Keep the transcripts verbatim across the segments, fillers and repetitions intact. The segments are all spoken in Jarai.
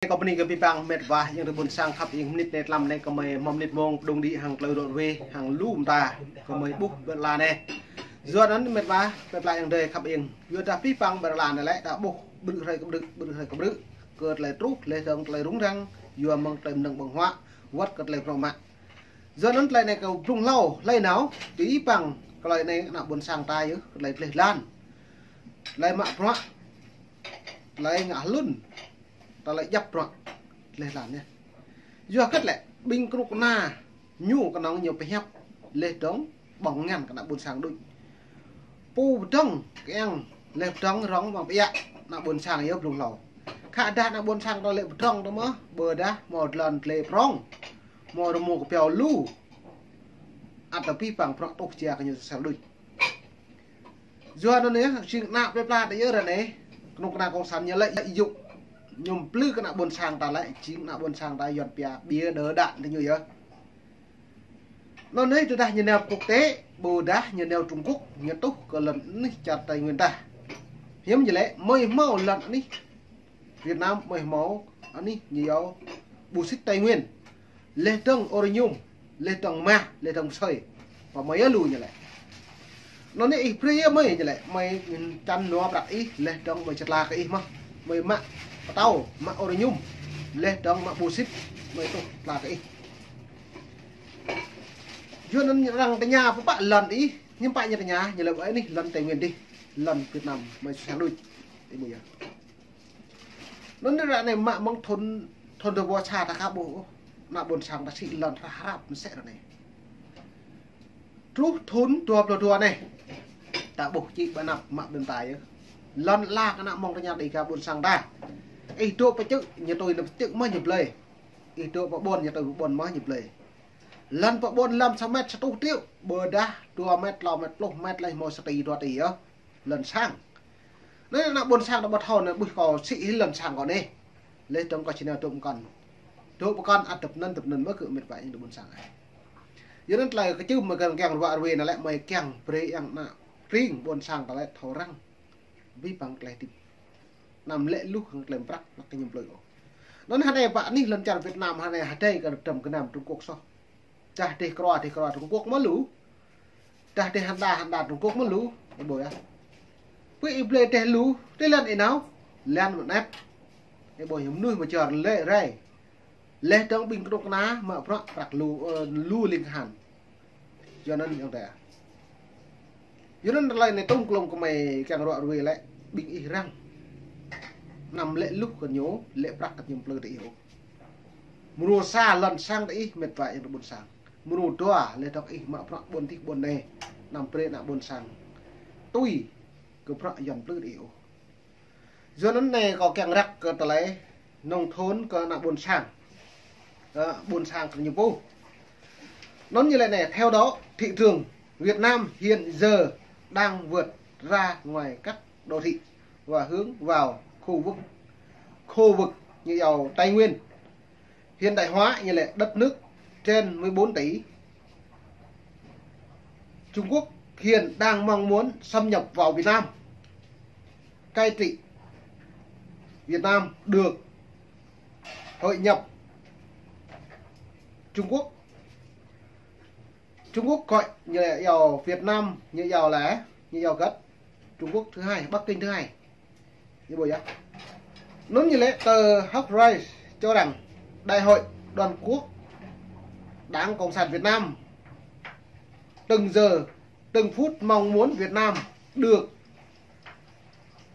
Kâo bơni kơ abih bang met wa ayŏng adơi ƀôn sang khăp ayŏng, mơnit anai tlam anai kơ mơi hmâo mơnit mông pơdŏng đĭ hăng tơlơi rŏ ruai hăng lu mơta kơ mơi ƀuh ƀơi lŏn anai. Yua anŭn met wa, met wa ayŏng adơi khăp ayŏng. Yua dah abih bang ƀơi lŏn anai lĕ ta ƀuh ƀrư̆ hrơi kơ ƀrư̆, ƀrư̆ hrơi kơ ƀrư̆, kơ tơlơi truh, laih dơ̆ng tơlơi rŭng răng, yua mơ̆ng tơlơi mơnơ̆ng ƀơ̆ng huă, wơ̆t kơ tơlơi prŏng mă. Yua anŭn tơlơi anai kâo blung hlâo, hlơi nao, abih bang tơlơi anai ană ƀôn sang ta yơh, tơlơi gleh glan, tơlơi mă bruă, tơlơi ngă hlŭn, tơlơi djăp bruă, gleh glan yơh. Yua hơget lĕ, ƀing kơnuk kơna ñu kơnơ̆ng ñu pơhiăp, laih dơ̆ng ƀơ̆ng ngăn kơ ană ƀôn sang đôč. Pô pơdơ̆ng kiăng, laih pơdơ̆ng rŏng mơ̆ng pơiă ană ƀôn sang yơh blung hlâo. Khă dah ană ƀôn sang ta lĕ pơdơ̆ng ta mơ̆, ƀôdah hmâo lŏn tơlơi prŏng, hmâo rơmô kơpiâo lu, ăt abih bang bruă truh jia kơ ñu sel đôč. Yua anŭn yơh, jing ană plơi pla ta yơh ră anai, kơnuk kơna cộng sản ñu lĕ yŭ, ñu plư kơ ană ƀôn sang ta lĕ, jing ană ƀôn sang ta Yuan pia ƀiă đơ đă ta ñu yơh. Anŭn anai tơdah ñu nao quốc tế, ƀôdah ñu nao Trung Quốc, ñu tuh kơ lŏn anih čar Tây Nguyên ta. Hiư̆m ñu lĕ, mơi hmâo lŏn anih Việt Nam, mơi hmâo anih ñu yua bô xít Tây Nguyên. Laih dơ̆ng uranium, laih dơ̆ng mah, laih dơ̆ng pơsơi. Pơ mơi yơh lu ñu lĕ. Anŭn anai ih brơi yơh mơi ñu lĕ, mơi čan nua prăk ih, laih dơ̆ng mơi čơtla kơ ih mơ̆. Mơi mă pơtâo, mă uranium, laih dơ̆ng mă bô xít, mơi tuh tla kơ ih. Yua anŭn arăng tơña pơpă lŏn ih, hiư̆m pă ñu tơña, ñu lĕ ƀơi anih lŏn Tây Nguyên dih, lŏn Việt Nam, mơi sui sang đôč. Ih ƀuh yơh. Anŭn anai ră anai mă mơ̆ng thun, thun dua rơbâo sa ta aka ƀuh ôh. Ană ƀôn sang ta sĭ lŏn hră hrăp mơsĕ ră anai. Truh thun dua pluh dua anai, ta ƀuh čih ƀơi anăp mă ƀing ta yơh. Lŏn ala kơ ană mơ̆ng tơña Dêga ƀôn sang ta. Ih dŏ pơ čư̆, ñu tui nao pơ čư̆ mơ̆ ñu blơi. Ih dŏ pơ ƀôn, ñu tui pơ ƀôn mơ̆ ñu blơi. Lŏn pơ ƀôn lăm sa met sa rơtuh triệu, ƀôdah dua met, klâo met, pluh met laih hmâo sa tỉ dua tỉ yơh. Lŏn sang. Anai ană ƀôn sang ta ƀu thâo anai, ƀuh kâo sĭ hĭ lŏn sang kâo anai. Laih dơ̆ng kâo či nao dŏ pơkŏn. Dŏ pơkŏn ăt tơpơnăn, tơpơnăn mơ̆ kơ met wa ayŏng adơi ƀôn sang ơi. Yua anŭn tơlơi kơčưm mơi kiăng ruă ruai anai lĕ mơi kiăng brơi ayŏng ană tring ƀôn sang ta lĕ thâo răng abih bang tơlơi hơdip. Anăm lĕ luh hăng tơlơi prăk, prăk kơ ñu plư ôh. Anŭn hơnai pơ anih lŏn čar Việt Nam hơnai hơdai kơ tơm gơnam Trung Quốc soh. Dah dêh krua, dêh krua Trung Quốc mơ̆ lu. Dah dêh hơnda, hơnda Trung Quốc mơ̆ lu. Ih ƀuh yơh. Pơ ih blơi dêh lu, dêh lŏn ih nao, lŏn mơ̆n ĕp. Ih ƀuh yơh, mơnuih mơčar lĕ rai. Laih dơ̆ng ƀing kơnuk kơna mă bruă prăk lu, ơ, lu ling kơhan. Yua anŭn ayŏng adơi. Yua anŭn tơlơi anai tơ̆ng klông kơ mơi kiăng ruă ruai lĕ ƀing ih răng. Anăm lĕ luh kơ ñu, lĕ prăk kơ ñu plư tơ ih ôh. Mrô sa lŏn sang tơ ih met wa ayŏng adơi ƀôn sang. Mrô dua laih dơ̆ng ih mă bruă ƀôn dih ƀôn anai. Anăm brơi ană ƀôn sang tui kơ bruă Yuan plư tơ ih ôh. Yua anŭn anai kâo kiăng răk kơ tơlơi nông thôn kơ ană ƀôn sang. Ơ, ƀôn sang kơ ñu pô. Anŭn ñu lĕ anai, theo đó, thị trường Việt Nam hiện giờ đang vượt ra ngoài các đô thị và hướng vào khu vực, khu vực như giàu Tây Nguyên. Hiện đại hóa như là đất nước trên mười bốn tỷ. Trung Quốc hiện đang mong muốn xâm nhập vào Việt Nam, cai trị Việt Nam được hội nhập Trung Quốc. Trung Quốc gọi như là giàu Việt Nam, như giàu là, như giàu gật. Trung Quốc thứ hai, Bắc Kinh thứ hai. Ih ƀuh yơh. Anŭn ñu lĕ tờ Hawk Rise cho rằng Đại hội Toàn quốc Đảng Cộng sản Việt Nam từng giờ, từng phút mong muốn Việt Nam được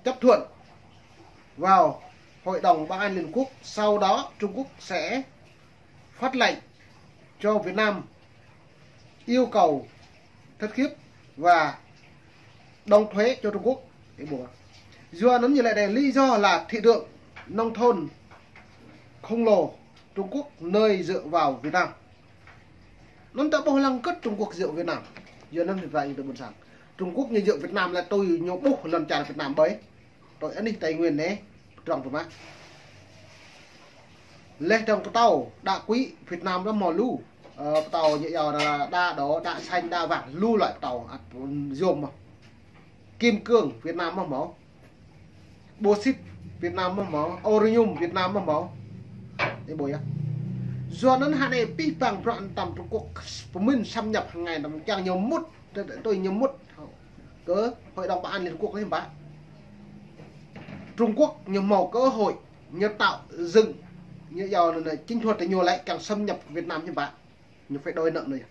chấp thuận vào Hội đồng Bảo an Liên Quốc. Sau đó Trung Quốc sẽ phát lệnh cho Việt Nam yêu cầu thất khiếp và đóng thuế cho Trung Quốc. Ih ƀuh. Yua anŭn ñu lĕ anai, lý do là thị trường nông thôn khổng lồ Trung Quốc nơi dựa vào Việt Nam. Anŭn ta ƀuh lăng kơ Trung Quốc dựa Việt Nam. Yua anŭn met wa ayŏng adơi ƀôn sang. Trung Quốc ñu dựa Việt Nam lĕ tui ñu ƀuh lŏn čar Việt Nam ƀơi. Tui anih Tây Nguyên anai, pơdrŏng pơmă. Laih dơ̆ng pơtâo, đá quý Việt Nam lăm hmâo lu. Ơ, pơtâo ñu yua đá, đá đỏ, đá xanh, đá vàng, lu loại pơtâo, ăt yôm mơ̆. Kim cương Việt Nam mơ̆ hmâo. Bô xít Việt Nam mơ̆ hmâo. Uranium Việt Nam mơ̆ hmâo. Ih ƀuh yơh. Yua anŭn hă anai pih pang bruă anŭn tơm Trung Quốc pơmĭn xâm nhập hăng anai tơm kiăng ñu mŭt, tơ-, tơ-, tui ñu mŭt kơ Hội đồng Bảo an Liên Hợp Quốc anai hiư̆m pă. Trung Quốc ñu hmâo cơ hội, ñu tạo dựng, ñu iâu anŭn chính thuần tơ ñu lĕ kiăng xâm nhập Việt Nam hiư̆m pă. Ñu phải đòi nợ anai.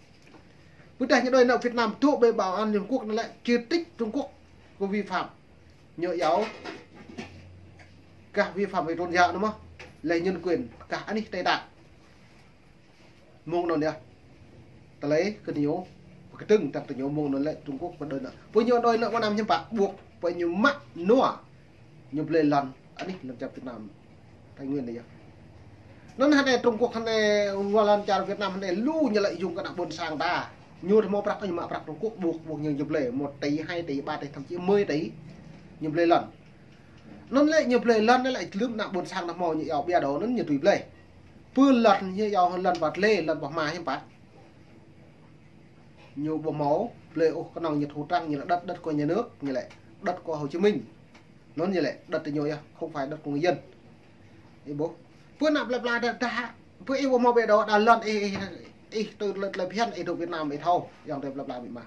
Ƀôdah ñu đòi nợ Việt Nam dŏ ƀơi Bảo an Liên Hợp Quốc anŭn lĕ chỉ trích Trung Quốc có vi phạm. Ñu iâu kah vi phạm về tôn giáo anŭn mơ̆n, lĕ nhân quyền, kah anih Tây Tạng. Mơ̆ng anŭn yơh. Tơlơi kơ ñu, kơtưng tơ̆ng tơ ñu mơ̆ng anŭn lĕ Trung Quốc pơđôi nă. Pơ ñu đôi nă mơnam hiư̆m pă, ƀuh pơ ñu mă nua. Ñu blơi lŏn anih lăm čar Việt Nam, Tây Nguyên anai yơh. Anŭn hă anai Trung Quốc hă anai, wơ̆t lŏn čar Việt Nam hă anai lu ñu lĕ yŭng kơ ană ƀôn sang ta. Ñu hmâo prăk ñu mă prăk Trung Quốc ƀuh, ƀuh ñu, ñu blơi một tỷ, hai tỷ, ba tỷ, thậm chí mười tỷ. Ñu blơi lŏn. Anŭn lĕ ñu blơi lŏn anai lĕ lơ̆m ană ƀôn sang ta hmâo ñu iâu ƀiă đô anŭn ñu tui blơi. Pơ lŏn ñu iâu lŏn pă lĕ, lŏn pă hma hiư̆m pă. Ñu ƀu hmâo blơi ôh, kơnơ̆ng ñu thu trang, ñu lĕ đất, đất của nhà nước, ñu lĕ đất của Hồ Chí Minh. Anŭn ñu lĕ đất tơ ñu yơh, không phải đất của người dân. Ih ƀuh. Pơ ană plơi pla ta, ta, pơ ih ƀu hmâo ƀiă đô, đa lŏn ih, ih, ih tui lĕ, lĕ phiăn ih dŏ Việt Nam ih thâo, yŏng tơ plơi pla ƀĭ mă.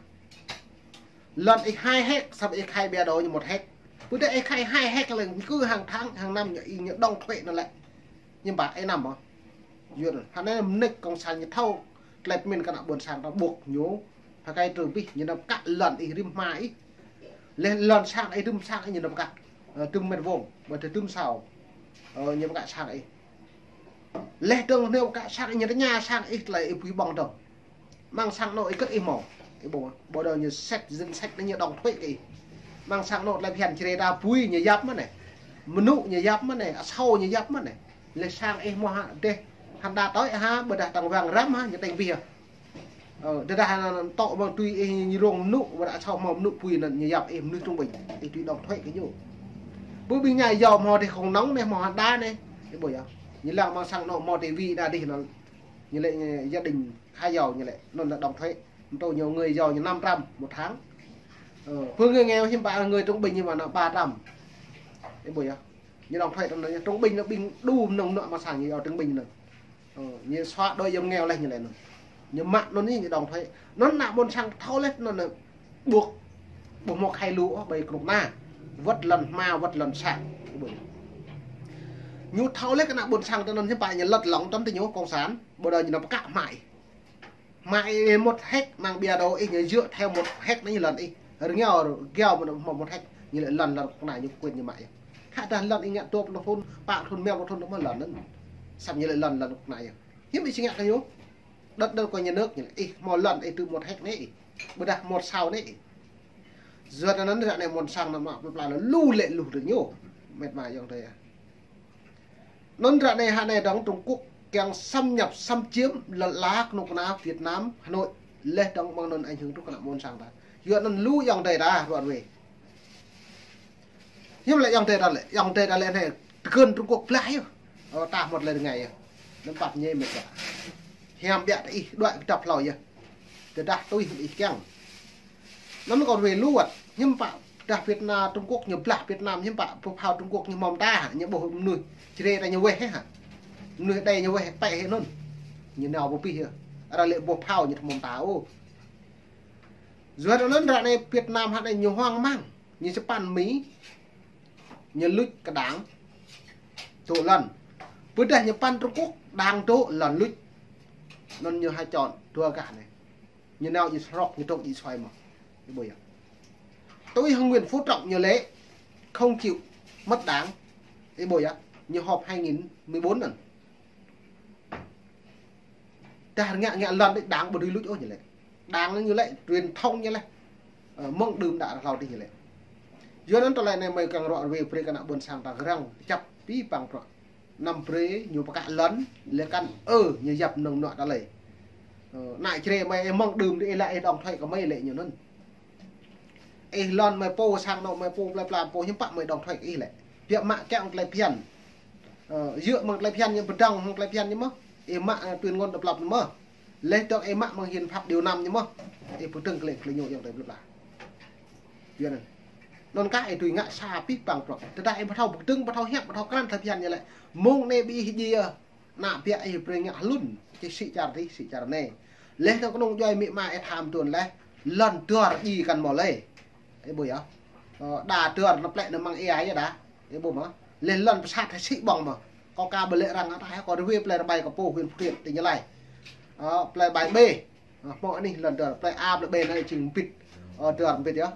Lŏn ih hai héc, samơ̆ ih khai ƀiă đô ñu một héc. Pơ tơ ih khai hai héc lĕ cứ hàng tháng, hàng năm ñu, ih ñu đóng thuế anŭn lĕ. Hiư̆m pă ih năm mơ̆n. Yua anŭn, hă anai mơneč cộng sản ñu thâo, tơlơi pơmĭn kơ ană ƀôn sang ta ƀuh ñu, hă kơ trơ ƀĭ, ñu nao pơkă lŏn ih rĭm hma ih. Lĕ lŏn sang ih rĭm sang ih ñu nao pơkă. Ơ, rĭm mét vuông, ƀôdah rĭm sao. Ơ, ñu pơkă sang ih. Lĕ dơ̆ng ñu pơkă sang ih, ñu tơña sang ih tơlơi ih pui ƀơ̆ng dơ̆ng. Amăng sang anŏ ih kơ̆t ih hmâo. Ih ƀuh, ƀôdah ñu set danh sách anai ñu đóng thuế kơ ih. Amăng sang anŏ tơlơi phiăn Jrai ta pui ñu yap mơ̆n anai. Mơnŭ ñu yap mơ̆n anai, asâo ñu yap mơ̆n anai. Lĕ sang ih hmâo hă, dêh, hăn đa tơi hă, ƀôdah tơ̆ng wang răm hă, ñu tơ̆ng ƀiă. Ơ, tơdah hăn tŏ mơ̆ng tui ih ñu rông mơnŭ, ƀôdah asâo hmâo mơnŭ pui anŭn ñu yap ih mơnuih trung bình. Ih tui đóng thuế kơ ñu. Ƀu ƀing ñu iâu hmâo dêh không nóng anai, hmâo hăn đa anai. Ih ƀuh yơh. Ñu lăng amăng sang anŏ hmâo tivi đa dêh anŭn. Ñu lĕ, ơ, gia đình khá giàu ñu lĕ, anŭn lĕ đóng thuế. Mơ̆ tơ ñu người giàu ñu năm trăm một tháng. Ơ, pơ người nghèo hiư̆m pă, người trung bình hiư̆m pă anŭn ba trăm. Ih ƀuh yơh. Ñu đóng thuế tơm anŭn, trung bình anŭn ƀing đu mơnơ̆ng anŭn amăng sang ñu iâu trung bình anŭn. Ơ, ñu xóa đói giảm nghèo lĕ ñu lĕ anŭn. Ñu mă anŭn ñu đóng thuế. Anŭn ană ƀôn sang thâo lĕ anŭn anŭn. Ƀuh, ƀuh hmâo khai lu ôh ƀơi kơnuk kơna. Wơ̆t lŏn hma, wơ̆t lŏn sang. Ih ƀuh yơh. Ñu thâo lĕ kơ ană ƀôn sang tơ anŭn hiư̆m pă ñu lăt lŏng tơm tơ ñu cộng sản. Ƀôdah ñu nao pơkă hma ih. Hma ih một héc amăng ƀiă đô ih ñu djơ̆ theo một héc anai ñu lŏn ih. Rơngiao, rơngiao một, một, một héc. Ñu lĕ lŏn, lŏn kơnuk kơna ñu quyền ñu mă yơh. Hă dah lŏn ih ngă dua pluh thŭn, pă thŭn, rơma pluh thŭn, tơma lŏn anŭn. Samơ̆ ñu lĕ lŏn, lŏn kơnuk kơna yơh. Hiư̆m ih či ngă kơ ñu. Đất, đất của nhà nước ñu lĕ. Ih hmâo lŏn ih tơ một héc anai ih. Ƀôdah một sao anai ih. Yua anŭn ră anai ƀôn sang anŭn mă plơi pla lu lĕ lu tơ ñu. Mĕt ma yŏng tơ yơh. Anŭn ră anai hă anai dơ̆ng Trung Quốc kiăng xâm nhập, xâm chiếm lŏn la kơnuk kơna Việt Nam, Hà Nội, lĕ dơ̆ng mơ̆ng anŭn ảnh hưởng truh kơ ană ƀôn sang ta. Yua anŭn lu yŏng tơi ta ruă ruê. Hiư̆m lĕ yŏng tơi ta lĕ, yŏng tơi ta lĕ anai tơkơn Trung Quốc blah yơh. Ơ, ta một lĕ rơngai yơh. Anŭn pap ñe mĕt wa. Hiam ƀiă tơ ih đuaĭ kơ dăp hlâo yơh. Tơdah tui hăng ih kiăng. Anŭn kơ ruê lu wơ̆t, hiư̆m pă dah Việt Nam, Trung Quốc ñu blah Việt Nam, hiư̆m pă ƀuh phao Trung Quốc ñu hmâo mơta, ñu ƀuh mơnuih Jrai ta ñu weh hă. Mơnuih đe ñu weh pĕ hĕ anŭn. Ñu nao ƀu pih yơh. Arăng lĕ ƀuh phao ñu hmâo mơta ôh. Yua anŭn ră anai Việt Nam hă anai ñu hoang mang, ñu čơpăn Mi, ñu luč kơ Đảng dŏ lŏn. Ƀôdah ñu păn Trung Quốc, Đảng dŏ lŏn luč. Anŭn ñu hai chọn, dua gah anai. Ñu nao ñu srok, ñu trŏk ñu suai mơ̆n. Ih ƀuh yơh. Tui hăng Nguyễn Phú Trọng ñu lĕ không chịu mất Đảng. Ih ƀuh yơh. Ñu họp hai nghìn mười bốn anŭn. Dah ngă ngă lŏn đĕ Đảng ƀu dưi luč ôh ñu lĕ. Đảng ñu lĕ, truyền thông ñu lĕ. Ơ, mơ̆ng đưm đă hlâo dih ñu lĕ. Yua anŭn tơlơi anai mơi kiăng ruă ruê brơi kơ ană ƀôn sang ta răng čăp pih pang bruă. Năm brơi ñu pơkă lŏn, lĕ kăn, ơ, ñu yap mơnơ̆ng mơnuă tơlơi. Ơ, ană Jrai mơi ih mơ̆ng đưm dih ih lăi ih đóng thuế kơ mơi lĕ ñu anŭn. Ih lŏn mơi pô, sang anŏ mơi pô, plơi pla pô, hiư̆m pă mơi đóng thuế kơ ih lĕ. Biă mă kiăng tơlơi phiăn. Ơ, djơ̆ mơ̆ng tơlơi phiăn ñu pơdơ̆ng, mơ̆ng tơlơi phiăn ñu mơ̆n. Ih mă, ơ, tuyên ngôn độc lập ñu mơ̆n. Lĕ dơ̆ng ih mă mơ̆ng hiến pháp điều năm ñu mơ̆n. Ih pơdơ̆ng kơ lĕ, kơ lĕ ñu yŏng tơi plơi pla. Yua anŭn. Anŭn kah ih tui ngă sa pih pang bruă. Tơdah ih ƀu thâo pơdơ̆ng, ƀu thâo hiăp, ƀu thâo krăn tơlơi phiăn ñu lĕ. Mơ̆ng anai ƀing ih djai yơh. Ană biă ih brơi ngă hlŭn, či sĭ čar adih, sĭ čar anai. Laih anŭn kơnung djuai amĭ ama ih tham tuan laih, lŏn dơr djai kăn hmâo lơi. Ih ƀuh yơh. Ơ, đa dơr anŭn plĕ anŭn mơ̆ng ia yơh đa. Ih ƀuh mơ̆. Laih lŏn pơsat hă sĭ ƀơ̆ng mơ̆. Kâo ka ƀu lĕ arăng ataih, kâo rơwĕ plơi Rơbai Kơpô, huyện Phú Thiện, tỉnh Gia Lai. Ơ, plơi Bai Bê. Ơ, hmâo anih lŏn dơr, plơi A, plơi Bê anai jing ƀĭt. Ơ, dơr ƀĭt yơh.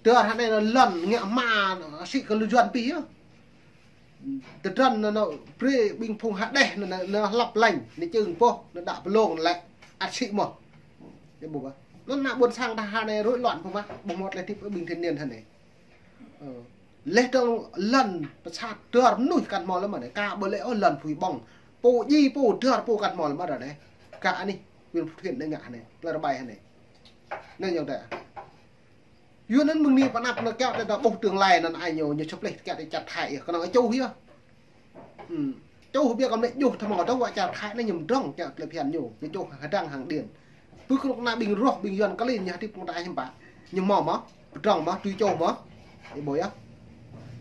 Dơr hă anai lŏn ngă hmua sĭ kơ lu Yuan pih yơh. Tơdron anŭn, anŭn brơi ƀing phung hơđeh anŭn, anŭn, anŭn hlăp lĕng, anŭn čưng boh, anŭn đă pơlông lĕ ăt sĭ mơ̆. Ih ƀuh ƀă. Anŭn ană ƀôn sang ta hă anai rối loạn ƀu mă, ƀu hmâo tơlơi hơdip ƀing thanh niên hă anai. Ơ. Laih dơ̆ng lŏn pơsat dơr mơnuih kăn hmâo lơi mơ̆ anai. Ka ƀu lĕ ôh lŏn apui ƀơ̆ng. Pô djai pô dơr pô kăn hmâo lơi mơ̆ anai. Ka anih huyện Phú Thiện anai ngă hă anai. Plơi Rơbai hă anai. Anŭn yơh đa. Yua anŭn mơ̆ng anai pơ anăp anŭn kiăo tơdah ƀuh tương lai anŭn ai ñu, ñu čơplih kiăo tơdah čar Thái yơh, kơnơ̆ng čuh yơh. Hm. Čuh biă kơ mĕ čuh tơmâo dơ̆ng wă čar Thái anai ñu mơdrŏng kiăo tơlơi phiăn ñu. Ñu čuh hơdăng hăng điện. Ƀu kơnuk kơna ƀing roh ƀing Yuan klin ñu hơdip kơnuk kơna hiư̆m pă. Ñu hmâo mơ̆, pơdrŏng mơ̆, tui čuh mơ̆. Ih ƀuh yơh.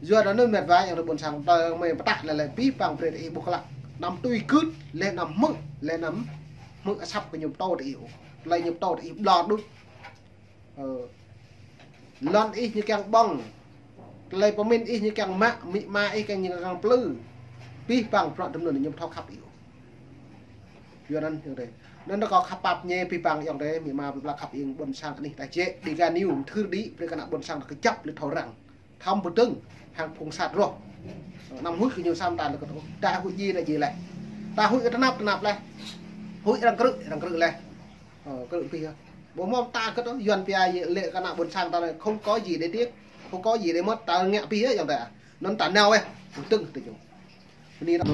Yua anŭn mĕt wa ayŏng adơi ƀôn sang tơ mơi pơtă lĕ lĕ pih pang brơi tơ ih ƀuh klă. Anăm tui gưt, laih anăm hmư̆, laih anăm hmư̆ asăp kơ ñu pơtô tơ ih ôh. Tơlơi ñu pơtô tơ ih ƀlŏr đôč. Ơ. Lŏn ih ñu kiăng ƀơ̆ng. Tơlơi pơmĭn ih ñu kiăng mă, amĭ ama ih kiăng ñu kiăng plư. Pih pang bruă tơm anŭn ñu ƀu thâo khăp ih ôh. Yua anŭn ayŏng adơi. Anŭn kâo khăp pap ñe pih pang ayŏng adơi, amĭ ama ƀlŏr khăp ih ƀôn sang anih ta jĕ, Dega News, mơthưr đĭ, brơi kơ ană ƀôn sang ta kơjăp lĕ thâo răng. Thâo pơdơ̆ng, hăng phung sat roh. Anăm huĭ kơ ñu sa mơta lĕ kơ ta huĭ djai lĕ djai laih. Ta huĭ kơ tơnap, tơnap laih. Huĭ arăng krư̆, arăng krư̆ laih. Ơ, krư̆ pih yơh. Ƀu hmâo ta kơ ta, Yuan pia lĕ kơ ană ƀôn sang ta lĕ không có gì để tiếc, không có gì để mất, ta ngă pih yơh ayŏng adơi. Anŭn ta nao ih, pơdơ̆ng tơ ñu. Bơni ta.